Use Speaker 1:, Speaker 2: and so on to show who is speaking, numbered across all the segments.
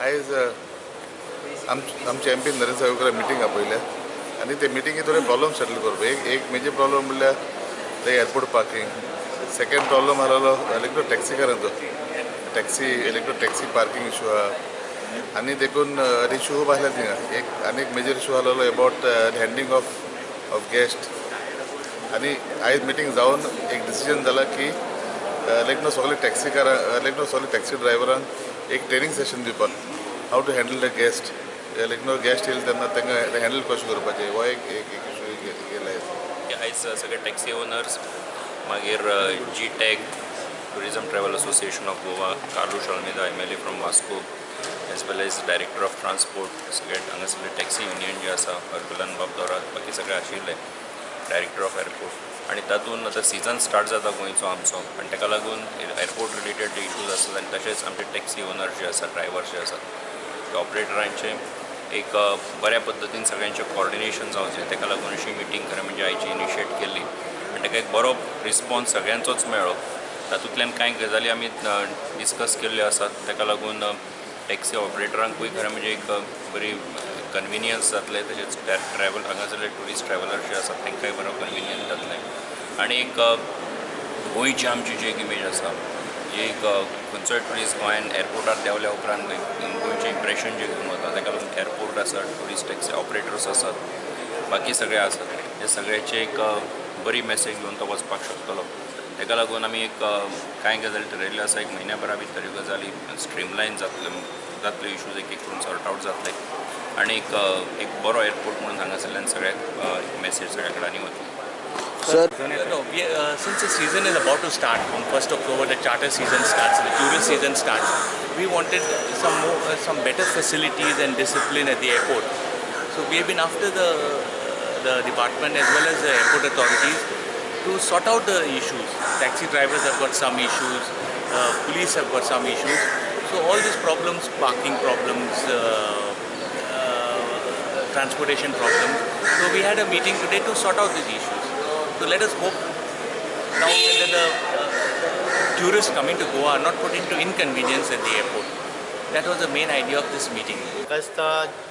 Speaker 1: आयज आमचे M P Narendra Sawaikar meeting आपयल्या आनी ते मिटिंगे थोडे प्रॉब्लम सेटल करप. एक एक मेजर प्रॉब्लम म्हणल्यार ते एअरपोर्ट पार्किंग. सेकंड प्रॉब्लम आसलेलो electro टॅक्सीकारांचो, taxi electro taxi parking issue आहा आनी देखून इशू खूब आसले थिंगा. एक आनी एक मेजर इशू आसलेलो about handing of guest. आनी आयज मिटींग जावन एक डिसिजन जाला की लायक न्हू सगळे टॅक्सीकारां, लायक न्हू सगळे टॅक्सी ड्रायव्हरांक एक ट्रेनींग सेशन दिवपाक, how to handle the guest, like न्हू गेस्ट येयले तेन्ना तांकां हँडल कशें करपाचें, हो एक एक इशू केला.
Speaker 2: आयज सगळे टॅक्सी ओनर्स, मागीर G TAG, Tourism Travel Association of Goa, Carlos Almeida MLA from Vasco, as well as director of transport, सगळे हांगासरले टॅक्सी युनियन जे आसा, हरकुलन बाब दोरात, बाकी सगळे आशिल्ले, डायरेक्टर ऑफ एअरपोर्ट. आनी तातूंत आतां सिजन स्टार्ट जाता गोंयचो आमचो आनी ताका लागून एअरपोर्ट रिलेटेड जे इशूज आसात आनी तशेंच आमचे टॅक्सी ओनर जे आसात, ड्रायव्हर जे आसात, ते ऑपरेटरांचे एक बऱ्या पद्दतीन सगळ्यांचें कॉर्डिनेशन जावचें, ताका लागून अशी मिटींग खरें म्हणजे आयची इनिशिएट केल्ली आनी ताका एक बरो रिस्पॉन्स सगळ्यांचोच मेळ्ळो. तातूंतल्यान कांय गजाली आमी डिस्कस केल्ल्यो आसात, ताका लागून टॅक्सी ऑपरेटरांकूय खरें म्हणजे एक बरी कन्विनियन्स जातलें, तशेंच ट्रॅवल हांगासरले ट्युरिस्ट ट्रॅवलर जे आसात तांकांय बरो कन्विनियन्स जातलें. आनी एक गोंयची आमची जी एक इमेज आसा, जी एक खंयचोय ट्युरिस्ट गोंयान एअरपोर्टार देंवल्या उपरांत गोंयचें इम्प्रेशन जें घेवन वता, ताका लागून एअरपोर्ट आसा, ट्युरिस्ट टॅक्सी ऑपरेटर्स आसात, बाकी सगळे आसात, हे सगळ्याचे एक बरी मॅसेज घेवन तो वचपाक शकतलो. ताका लागून आमी एक कांय गजाली ठरयल्ल्यो आसा, एक म्हयन्या भरा भितर ह्यो गजाली स्ट्रीमलायन जातल्यो, इशूज एक एक करून सॉर्ट आवट जातले आनी एक एक बरो एअरपोर्ट म्हणून हांगासरल्यान सगळ्याक मॅसेज सगळ्या कडेन वतली.
Speaker 3: Sir,
Speaker 4: No, since the season is about to start, on 1st October the charter season starts, the tourist season starts. We wanted some better facilities and discipline at the airport. So we have been after the department as well as the airport authorities to sort out the issues. Taxi drivers have got some issues, police have got some issues. So all these problems, parking problems, transportation problems. So we had a meeting today to sort out these issues. So let us hope now that the tourists coming to Goa are not put into inconvenience at the airport. That was the main idea of this meeting.
Speaker 5: म्हाका दिसता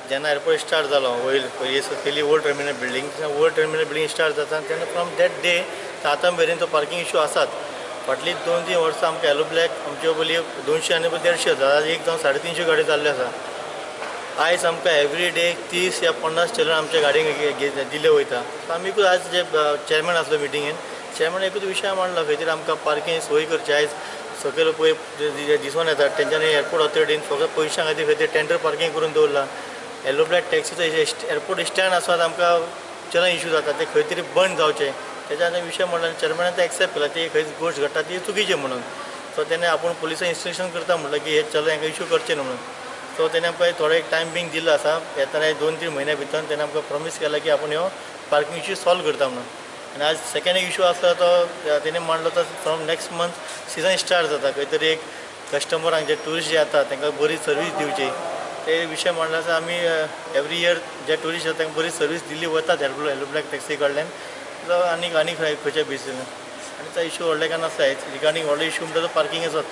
Speaker 5: जेन्ना airport start जालो, वयर पयली old terminal building, old terminal building start जाता तेन्ना from that day आतां मेरेन तो पार्किंग इशू आसात. फाटलीं 2-3 वर्सां आमकां येलो ब्लॅक आमच्यो पयलीं 200 आनी 150 आसा, आज एक जावन 350 गाडी जाल्ल्यो आसा. आयज आमकां एवरी डे 30 या 50 चलन आमच्या गाडयेक दिले वयता. सो आमी एकूच आयज जे चेअरमॅन आसलो मिटिंगेन, चेअरमॅन एकूच विशय मांडलो, खंय तरी आमकां पार्किंग सोय करची. आयज सकयल पळय दिसून येता तेंच्यांनी एअरपोर्ट ऑथॉरिटीन फकत पयशां खातीर खंय तरी टेंडर पार्किंग करून दवरलां. येलो ब्लॅक टॅक्सीचो एअरपोर्ट स्टँड आसा, आमकां चलन इशू जाता, ते खंय तरी बंद जावचें. तेच्या विशय म्हणलो आनी चेअरमॅनान ते एक्सेप्ट केला, ती खंय गोश्ट घडटा ती चुकीची म्हणून. सो तेणें आपूण पुलिसांक इन्स्ट्रक्शन करता म्हटलें की हे चलन हांकां इशू करचें न्हू म्हणून. सो तेणें आमकां थोडो एक टायम बींग दिल्लो आसा, येतना 2-3 म्हयन्या भितर तेणें आमकां प्रॉमीस केला की आपूण ह्यो पार्किंग इशू सॉल्व करता म्हणून. आनी आज सेकेंड एक इशू आसलो तो तेणें मांडलो तो from next month season start जाता, खंय तरी एक कस्टमरांक जे ट्युरिस्ट जे येता तांकां बरी सर्वीस दिवची, ते विशय मांडलो आसा. आमी एवरी इयर जे ट्युरिस्ट येता तांकां बरी सर्वीस दिल्ली वतात येलो ब्लॅक टॅक्सी कडल्यान, आनीक आनी खंयच्या बेसीन. आनी तो इशू व्हडले काय नासता रिगार्डींग, व्हडलो इशू म्हणटा तो पार्किंगाचोच.